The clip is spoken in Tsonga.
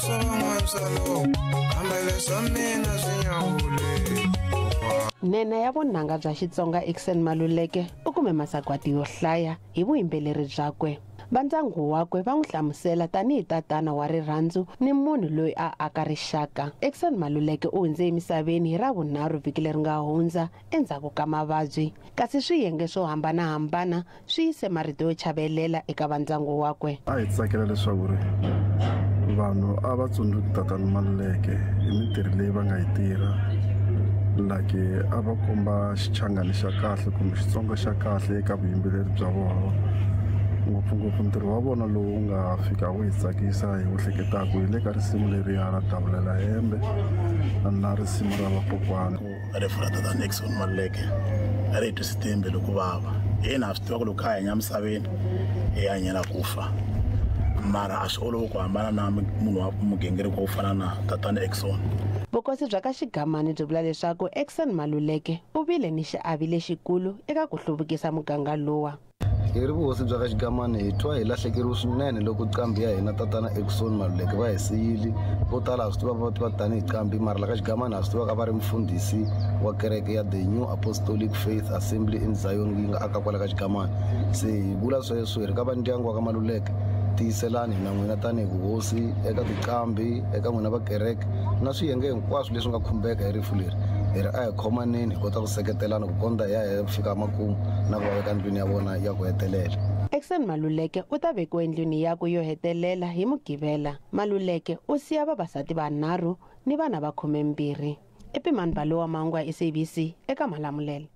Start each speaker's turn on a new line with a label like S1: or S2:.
S1: swa van'wana swa loko kambe leswa mina swi nyawule.
S2: Nhenha ya vunanga bya Xitsonga Eckson Maluleke u kume masagwadi yo hlaya hi vuyimbeleri byakwe. Va ndyangu wakwe va n'wi hlamusela tanihi tatana wa rirhandzu ni munhu loyi a aka rixaka. Eckson Maluleke u hundze emisaveni hi Ravunharhu vhiki leri nga hundza endzhaku ka mavabyi, kasi swiyenge swo hambanahambana swi yise marito yo chavelela eka va ndyangu wakwe.
S3: A hi tsakela leswaku ri vanhu a va tsundzuki tatana Maluleke hi mintirho leyi va nga yi tirha, like a va komba xichangani xa kahle kumbe Xitsonga xa kahle eka vuyimbeleri bya vona, ngopfungopfu ntirho wa vona lowu nga fika wu hi tsakisa hi wu hleketaka hi le ka risimu leriya ra Davulela Hembe na risimu ra Vakokwani.
S4: Rifu ra tatana Eckson Maluleke a ri hi twisi timbilu ku vava. Hina ha swi tiva ku loko kha hi hanya emisaveni hi hanyela ku fa, mara a swi olovi ku hambana na munhu wa mugingiriko wo fana na tatana Eckson.
S2: Vukosi bya ka Xigamani byi vula leswaku Eckson Maluleke u vile ni xiavi lexikulu eka ku hluvukisa muganga lowa.
S5: Hi ri vuhosi bya ka Xigamani hi twa hi lahlekeriwe swinene loko qambi ya hina tatana Eckson Maluleke va hi siyile. Vo tala ha swi tiva va tiva tanihi qambi, mara la ka Xigamani ha swi tiva ka va ri mufundhisi wa kereke ya The New Apostolic Faith Assembly in Zion yi nga aka kwala ka Xigamani. Se hi vula sweswo hi ri ka va ndyangu wa ka Maluleke, tiyiselani hina n'wina tanihi vuhosi eka tiqambi, eka n'wina va kereke na swiyenge hinkwaswo leswi nga khumbeka hi rifu leri. Hi ri a hi khomaneni hi kota ku seketelana ku kondza hi ya hi fika makumu na ku va veka ndlwini ya vona ya ku hetelela.
S2: Eckson Maluleke u ta vekiwa endlwini yakwe yo hetelela hi Mugqivela. Maluleke u siya vavasati vanharhu ni vana va 12. I Pimani Balowa, Mahungu ya SABC eka Malamulele.